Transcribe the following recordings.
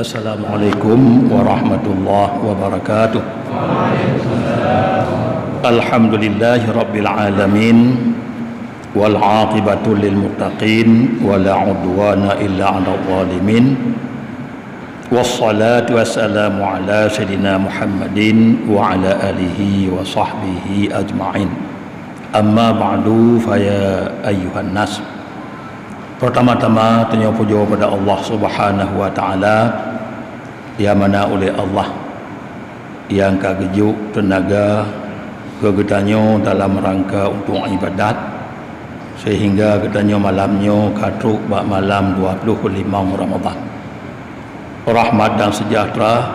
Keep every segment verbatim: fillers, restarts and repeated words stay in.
Assalamualaikum warahmatullahi wabarakatuh. Alhamdulillahi rabbil alamin. Wal aqibatu lil muttaqin wa la udwana illa 'alal zalimin. Wassalatu wassalamu ala sayyidina Muhammadin wa ala alihi wa sahbihi ajma'in. Amma ba'du, fa ya ayyuhan nas. Pertama-tama, tanyoe pujoe pada Allah Subhanahu wa Ta'ala, nyang mana uleh Allah nyang ka geujok teunaga keu geutanyoe dalam rangka untuk ibadat, sehingga geutanyoe malam nyoe ka trok bak malam dua puluh lima Ramadhan. Rahmat dan sejahtera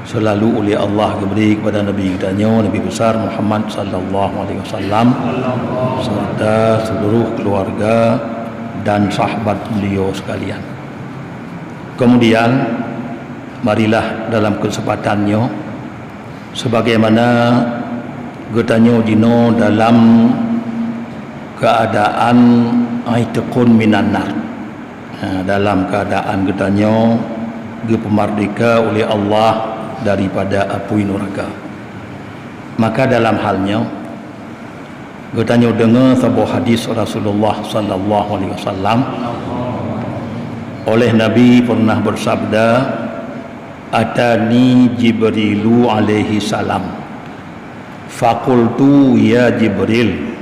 selalu uleh Allah geubri kepada Nabi geutanyoe, Nabi besar Muhammad sallallahu alaihi wasallam, serta seluruh keluarga dan sahabat beliau sekalian. Kemudian, marilah dalam kesempatan nyoe, sebagaimana geutanyoe jinoe dalam keadaan aitikun minan nar, ha, dalam keadaan geutanyoe geupeumerdeka uleh Allah daripada apui nuraka. Maka dalam hal nyoe, geutanyoe deungoe saboh hadis Rasulullah sallallahu alaihi wasallam. Oleh Nabi pernah bersabda, "Atani Jibrilu alaihi salam. Faqultu, 'Ya Jibril,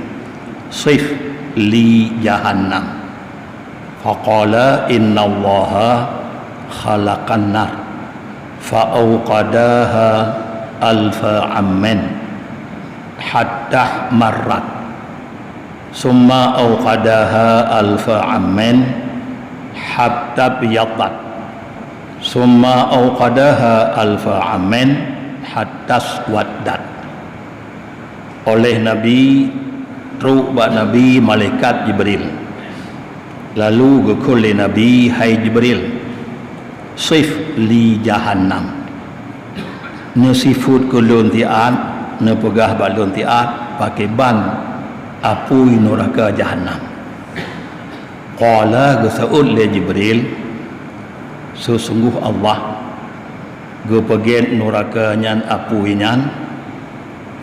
sif li jahannam.' Faqala, 'Innallaha khalaqan nar, fa auqadaha alfa amin, hatta marrat, summa auqadaha alfa amin, hatta biyaddat, summa auqadaha alfa amin, hatta swaddat.'" Oleh Nabi, trok bak Nabi malaikat Jibril. Lalu geukheun lé Nabi, "Hai Jibril, sif li jahannam. Neusifeuet keu lôn siat, neupeugah bak lôn siat pakriban apui nuraka jahannam." Qala, geuseuôt lé Jibril, "Seusunggoh Allah geupeugét nuraka nyan apui nyan,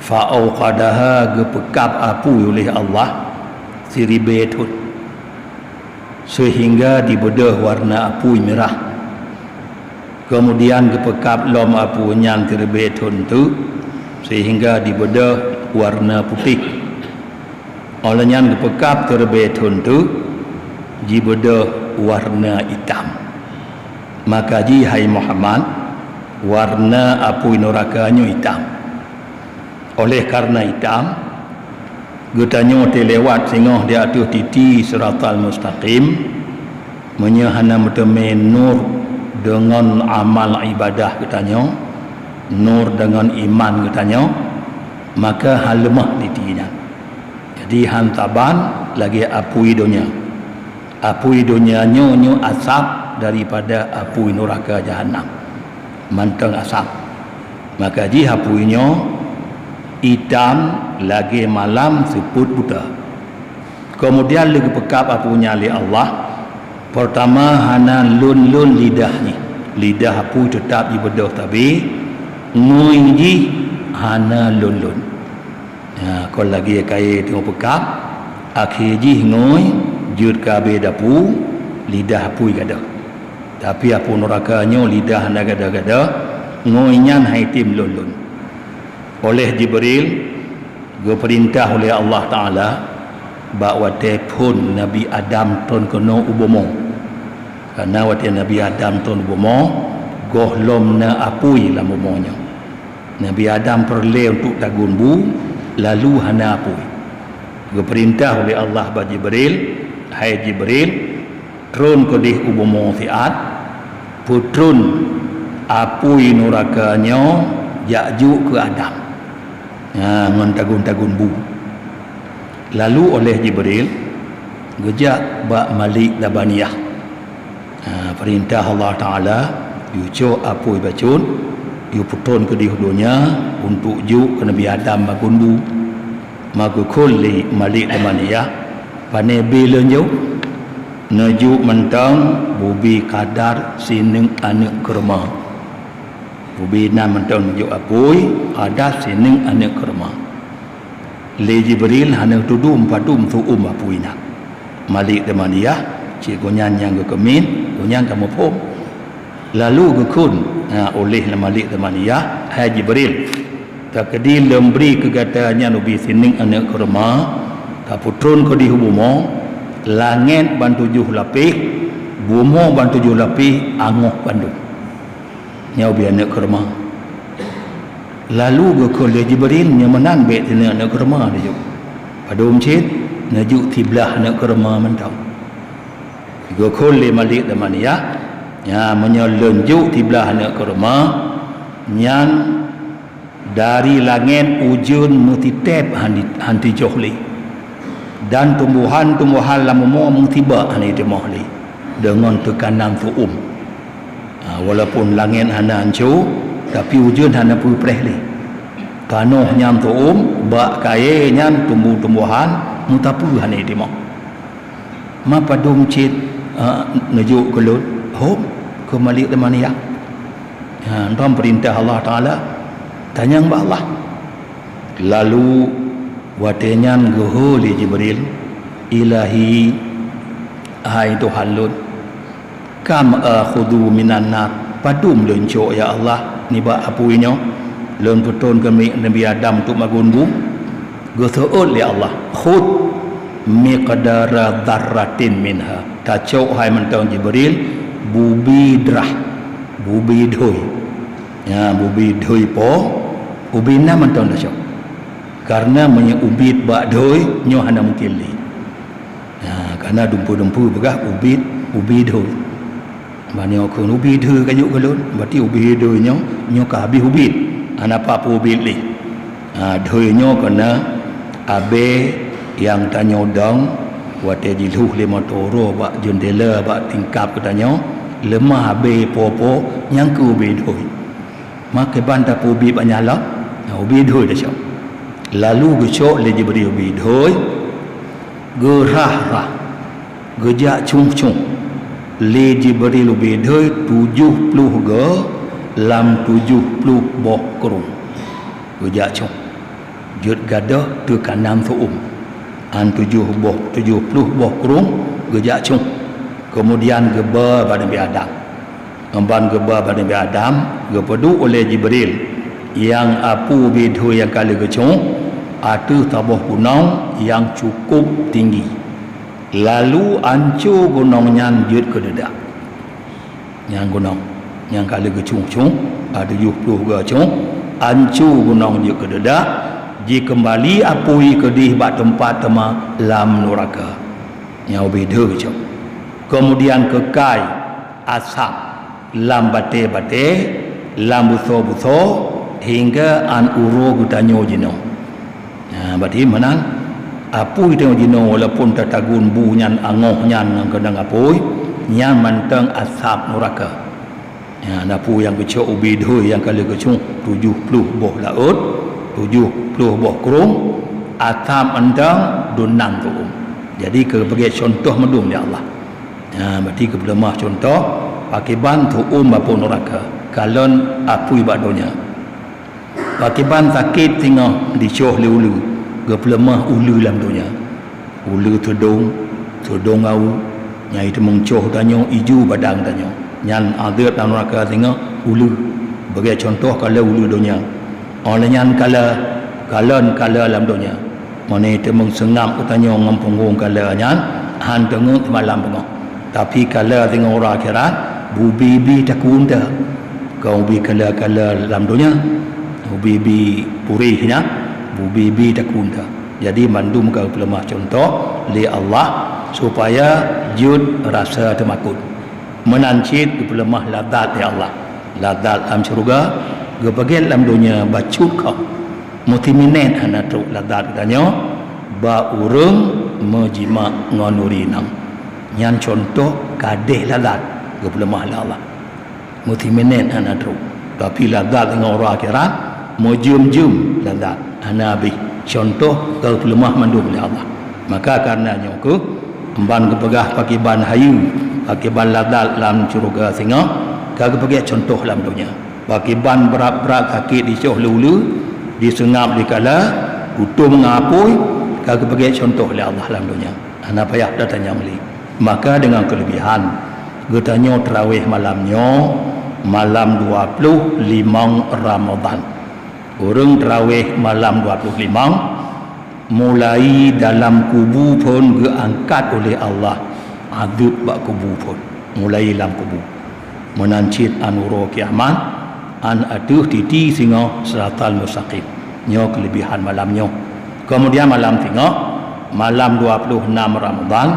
fa auqadaha, geupeukab apui uleh Allah siribée thon, seuhingga dibeudôh wareuna apui mirah. Keumudian geupeukab lom apui nyan siribée thon teuk, seuhingga dibeudôh wareuna putéh. Óh lheueh nyan geupeukab siribée thon teuk, jibeudôh wareuna itam. Maka jih, hai Muhammad, wareuna apui nuraka nyoe itam. Oleh kareuna itam, geutanyoe teulewat singoh di ateueh titi Siratal Mustaqim, meunyoe hana meuteumé nur deungon amal ibadah geutanyoe, nur deungon iman geutanyoe, maka han leumah titi nyan. Jadi, han saban lagée apui donya. Apui donya nyoe, nyoe asab daripada apui nuraka jahannam. Mantong asab. Maka jih apui nyoe itam lagée malam seupôt buta. Keumudian lheueh geupeukab apui nyan lé Allah, peurtama hana lôn-lôn lidah jih. Lidah apui teutab jibeudôh sabe, ngui jih hana lôn-lôn. Ha, kon lagée kayée teungoh peukab, akhé jih ngui jeuet keu abée dapu, lidah apui gadôh. Tapi apui nuraka nyoe lidah hana gadôh-gadôh, ngui nyan han item lôn-lôn. Oleh Jibril, geupeurintah uleh Allah Taala bak watée phon Nabi Adam tron keunoe u bumoe. Kareuna watée Nabi Adam tron u bumoe, gohlom na apui lam bumoe nyoe. Nabi Adam peureulée untuk tagun bu, lalu hana apui. Geupeurintah uleh Allah bak Jibril, "Hai Jibril, tron keudeh u bumoe siat, peutron apui nuraka nyoe jak jok keu Adam, ha, ngon tagun-tagun bu." Lalu oleh Jibril geujak bak Malik Zabaniyah. Ha, peurintah Allah Taala, jiucok apui bacut, Geupeutrôn keudeh u donya untuk jok keu Nabi Adam magun bu. Maka geukheun lé Malik Zamaniyah, "Pané bée lôn jok?" "Neujok mantong bubé kadar sineuk aneuk keureume." Bubé nan mantong neujok apui, kadar sineuk aneuk keureume. Lé Jibril hana tudum padum tu'um apui nyan. Malik Zamaniyah, cit gobnyan nyang geukeumin, gobnyan ka muphom. Lalu geukheun, ha, oleh Malik Zamaniyah, "Hai Jibril, teukeudi lôn bri keu gata nyan ubé sineuk aneuk keureume, ka peutrôn keudeh u bumoe, langét ban tujoh lapéh, bumoe ban tujoh lapéh angoh bandum." Nyoe ubé aneuk keureume. Lalu geukheun lé Jibril, "Nyoe meunan bèk sineuk aneuk keureume neujok. Padum cit, neujok siblaih aneuk keureume mantong." Geukheun lé Malik Zamaniyah, "Nya, meunyoe lôn jok siblaih aneuk keureume, nyan dari langét ujeuen meutitép han di-, han tijoh lé. Dan tumbuhan-tumbuhan lam bumoe meutibak hana jitimoh lé deungon teukanan tu'um. Ha, walaupun langét hana anco, tapi ujeuen hana peupreh lé. Tanoh nyan tu'um, bak kayèe nyan tumbu-tumbuhan meuteupeu hana jitimoh." "Ma padum cit, ha, neujok keu lôn?" "Hom," kheun Malik Zamaniyah. Ha, nyan peurintah Allah Taala, tanyong bak Allah. Lalu watèe nyan geuhôi lé Jibril, "Ilahi, hai Tuhan lôn, kam akhudhu minan nar, padum lôn cok, ya Allah, nibak apui nyoe? Lôn peutrôn keu Nabi Adam untuk magun bu." Geuseuôt lé Allah, "Khudh miqdara dzarratin minha." Tacok hai mantong Jibril, bubé drah, bubé dhôi. Ya, bubé dhôi po, ubé na mantong tacok. Karena meunyoe ubit bak dhôi, nyoe hana mungken lé. Ha, karena dumpeue-dumpeue peugah ubit, ubé dhôi. Meunyoe kheun ubé dhôi ka jok keu lôn, berarti ubé dhôi nyoe, nyoe ka habéh ubit. Hana pat peue ubit lé. Ha, dhôi nyoe keunan abèe nyang tanyoe dong watèe jilhôh lé moto uroe bak jendela, bak tingkap geutanyoe, leumah abèe po-po nyang keu ubé dhôi. Maka ban tapeubiet bak nyan lom, na ubé dhôi tacok. Lalu geucok lé Jibril ubé dhôi, geurhah-rhah, geujak cong-cong lé Jibril ubé dhôi tujoh ploh goe lam tujoh ploh boh krueng. Geujak cong. Jeuet gadôh teukanan tu'um. An tujoh boh, tujoh ploh boh krueng geujak cong. Keumudian geuba bak Nabi Adam. Ban geuba bak Nabi Adam, geupeuduek ulèe Jibril nyang apui ubé dhôi nyang ka lheueh geucong ateueh saboh gunong nyang cukôp tinggi. Lalu anco gunong nyan jeuet keu deudak. Nyan gunong nyang ka lheueh geucong-cong, a tujoh ploh goe cong, anco gunong jeuet keu deudak, jikeumbali apui keudeh bak teumpat teuma lam nuraka. Nyan ubé dhôi cok. Keumudian keukai asab lam batèe-batèe, lam beusoe-beusoe, hingga an uroe geutanyoe jinoe. Ha, berarti meunan, apui tanyoe jinoe walaupun tatagun bu nyan angoh nyan ngon keudang apui, nyan mantong asab nuraka. Ha, na apui nyang geucok ubé dhôi nyang ka lheueh geucong tujoh ploh boh laôt, tujoh ploh boh krueng, asab mantong dum nan tu'um. Jadi, keu bagi contoh meudum lé Allah. Ha, berarti geupeuleumah contoh, pakriban tu'um bak apui nuraka, kalon apui bak donya. Pakriban sakét singoh jicoh lé uleue, geupeuleumah uleue lam donya. Uleue teudong, teudong aweuek, nyang jiteumeung coh tanyoe, iju badan tanyoe. Nyan azeub lam nuraka singoh uleue. Bagi contoh, kalon uleue donya. Óh lheueh nyan kala, kalon kala lam donya. Meunyoe teumeung seungab geutanyoe ngon punggong kala nyan, han teungeut seumalam beungoh. Tapi kala singoh uroe akhirat, bubé-bé takue unta. Kon ubé kala-kala lam donya, ubé-bé puréh nyan, bubé-bé takue unta. Jadi, mandum ka geupeuleumah contoh lé Allah supaya jeuet rasa teumakot. Meunan cit geupeuleumah lazat lé Allah. Lazat lam syeuruga, geupeugét lam donya bacut kah. Meusiminét hana trok lazat geutanyoe, bak ureuëng meujimak ngon ureuëng inong. Nyan contoh kadeh lazat geupeuleumah lé Allah. Meusiminét hana trok. Tapi lazat ngon uroe akhirat, meujeuem-jeuem lazat, hana habéh. Cuntoh ka geupeuleumah mandum lé Allah. Maka kareuna nyoe kheueh, ban geupeugah pakriban hayeue, pakriban lazat lam syeuruga singoh, ka geupeugét cuntoh lam donya. Pakriban brat-brat sakét dicoh lé uleue, diseungab lé kala, utom ngon apui, ka geupeugét cuntoh lé Allah lam donya. Hana payah tatanyong lé. Maka deungon keuleubihan, geutanyoe teurawéh malam nyoe, malam dua ploh limong Ramadhan. Ureuëng teurawéh malam dua ploh limong, mulai dalam kubu phon geuangkat uleh Allah, adeueb bak kubu phon, mulai lam kubu. Meunan cit an uroe kiamat, an ateueh titi singoh Siratal Mustaqim. Nyoe keuleubihan malam nyoe. Keumudian malam singoh, malam dua ploh nam Ramadhan,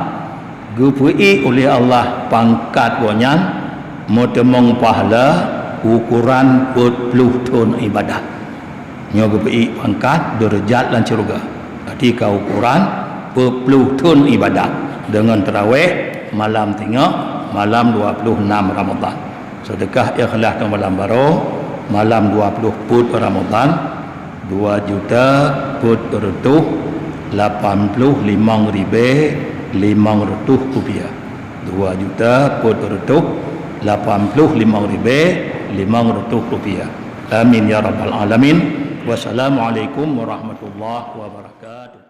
geupeuék uleh Allah pangkat gobnyan, meuteumong pahala ukoran peuet ploh thon iébadat. Nyoe geupeuék pangkat deurajat lam syeuruga. Berarti ka ukoran peuet ploh thon iébadat deungon teurawéh malam singoh, malam dua ploh nam Ramadhan. Seudeukah ikhlas keu malam baroe, malam dua ploh peuet Ramadhan, dua juta peuet reutôh lapan ploh limong ribée limong reutôh rupiah. Dua juta peuet reutôh lapan ploh limong ribée limong reutôh rupiah. Amin ya rabbal alamin. Wassalamualaikum warahmatullahi wabarakatuh.